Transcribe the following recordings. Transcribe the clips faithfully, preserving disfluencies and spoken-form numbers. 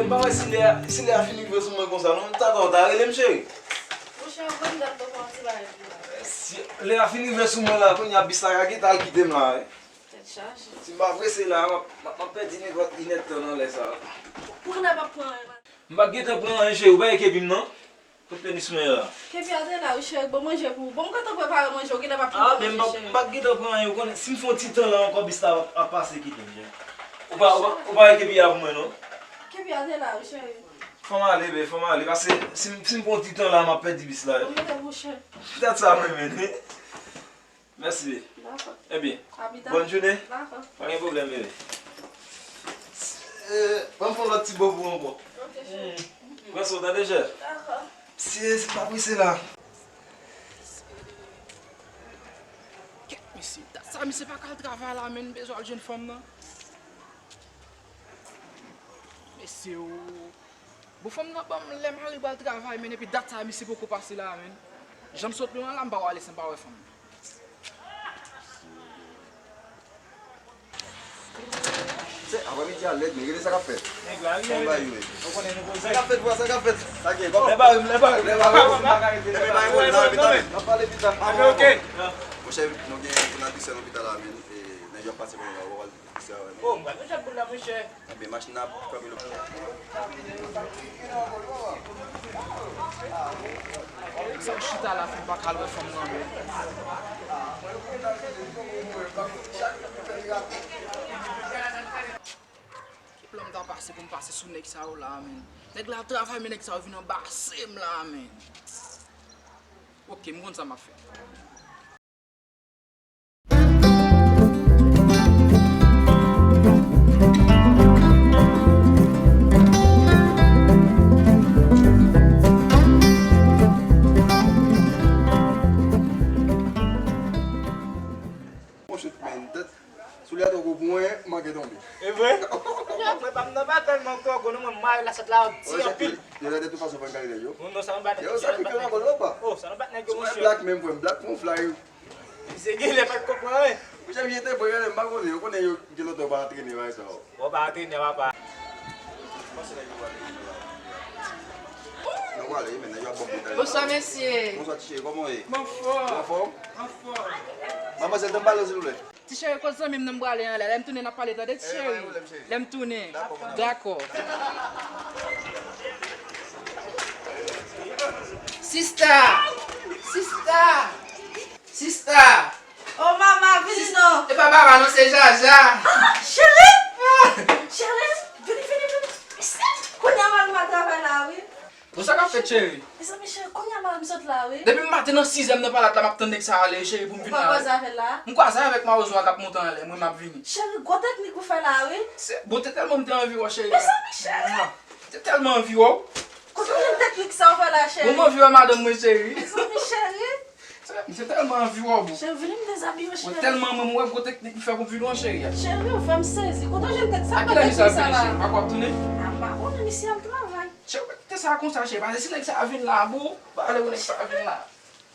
M pa wè si lè a, si lè a fin rive sou mwen konsa, non. M ta, ta, ta rele m, cheri. Monchè, mwen, m t ap pran ti bagay pou ou. Si lè a fin rive sou mwen la, kounye a bis la ka gentan al kite m la, wi. Tèt chaje. Si m pa prese la, m ap, m ap, m ap pèdi nenpòt inèdtan nan lè sa a. Ou konnen m ap pran anyen. M pa t gentan pran anyen, cheri. Ou pa wè kepi m, non? Kot tenis mwen ye la? Kepi a te la, wi, cheri. Bon manje pou ou. Bon, m gentan prepare manje, ou gentan pa fin manje, cheri. Ah, men m pa, m pa t gentan pran anyen. Ou konnen, si m fè yon ti tan la ankò, bis la ap, ap pase kite m, cheri. Ou pa, ou pa, ou pa wè kepi a pou mwen, non? Kepi a te la, wi, cheri. Fò m ale, bebe, fò m ale. Paske si m, si m pran yon ti tan la, m ap pèdi bis la. Bon, mete pou cheri. Dat sa mwen menm, wi. Mèsi. Dakò. Ebyen, bòn jounen. Dakò. Pa gen pwoblèm, bebe. Eh, ban m fè yon lòt ti bo pou ou ankò. Ok, cheri. Pran swen w, tande, chè? Dakò. Mesye, se pa prese la. Kèt, mesye. Dat sa, misye pa ka al travay la, men bezwen al jwenn fanm nan. Mesye, o. Bon, fanm nan ban m lè mari pral travay, men epi dat sa a, misye poko pase la, men. Jan m sot lwen an la, m pa wè ale san m pa wè fanm nan. Se aprèmidi a lèd, men gade sa k ap fèt. Nèg la, wi, wi. Ou konnen nou koze. Sa k ap fèt, bwa, sa k ap fèt. Sa gen, kòman? Lè bare m, lè bare m. Lè bare m, m pa ka rete. Lè bare m, lè bare m. N ap pale pita. Ok, ok. Monchè, nou gen pou n al pise lopital la, men, e, nèg yo ap pase kounye a, w ap al pise avè nou. Oh, m pral jwenn boul la, monchè. Ebyen, machin nan ap kanpe lòt bò. Sa w chita la, fè m pa ka al wè fanm nan, men. Plan m ta pase pou m pase sou nèg sa yo la, men. Nèg la ap travay, men nèg sa yo vin anbase m la, men. Ok, m konn sa m ap fè. Mon chut, men, tèt, soulye a twò gwo pou mwen, m manke tonbe. E vre? Mwen pa m nan pa tèlman twò gwo, non, mwen, mare lasèt la di anpil. Yo, de tout fason, fò n gade nèg yo. Bon, non, sa nou bat nèg yo. Yo, sa ki pye nan kòl la, ou pa? Oh, sa nou bat nèg yo, monchè. Black menm, frè m, Black fè yon fly. Misye genlè pa t konprann anyen. Monchè, misye te bon, genlè, m pa konnen, ou konnen yo gen lontan yo pa antrene, bagay sa yo. Bon, pa antrene, papa. Nou prale, men, nèg yo ap ban m bout. Bonswa, mesye. Bonswa, ti cheri, kòman w ye? M anfòm. Ou anfòm? Anfòm. Manmzèl, tann balon, silvouplè. Ti cheri, kot zanmi m nan m prale anlè. Lè m tounen, n ap pale, tande, ti cheri? Lè m tounen. Dakò. Sista! Sista! Sista! Oh, mama, vini non. E pa papa non, se Jaja. Ah, cheri! Cheri, vini, vini, vini. Kounye a mari m al travay la, wi. Bon, sa k ap fèt, cheri? Mezanmi, cheri, kounye a mari m sot la, wi. Depi maten nan sizè m nan pale ak la, m ap tann nèg sa ale, cheri, pou m vin la. Ou pa kwaze avè l la? M kwaze avèk mawozo a k ap monte anlè, mwen m ap vini. Cheri, gwo teknik ou fè la, wi. Se, bon, te tèlman m te anvi wè w, cheri. Mezanmi, cheri. Mwa. Te tèlman anvi wè w. Kote w jwenn teknik sa w fè la, cheri? Bon, m anvi wè madanm mwen, cheri. Mezanmi, cheri. Misye tèlman anvi wè w, bon. Cheri, vini m dezabiye w, cheri. Mwen tèlman renmen w, wè gwo teknik m fè pou m vin wè w, cheri. Cheri, ou fè m sezi. Kote w jwenn teknik sa? A kilè misye ap vini, cheri? Pa kwè w ap tounen? A, m pa konnen, misye al travay. Cheri, ou pa kite sa konsa, cheri. Pase si nèg sa a vin la, bon, pale pou nèg sa a vin la.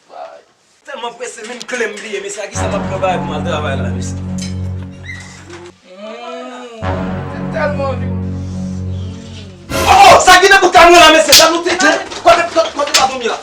Bay. Tèlman prese, menm kle m bliye, mesye, a kisa m ap pran bagay pou m al travay la, mesye? Mm, se tèlman anvi. Oh, sa ki nan bout kamyon la, mesye? Sa nou te, kote, kote, kote pa dòmi la?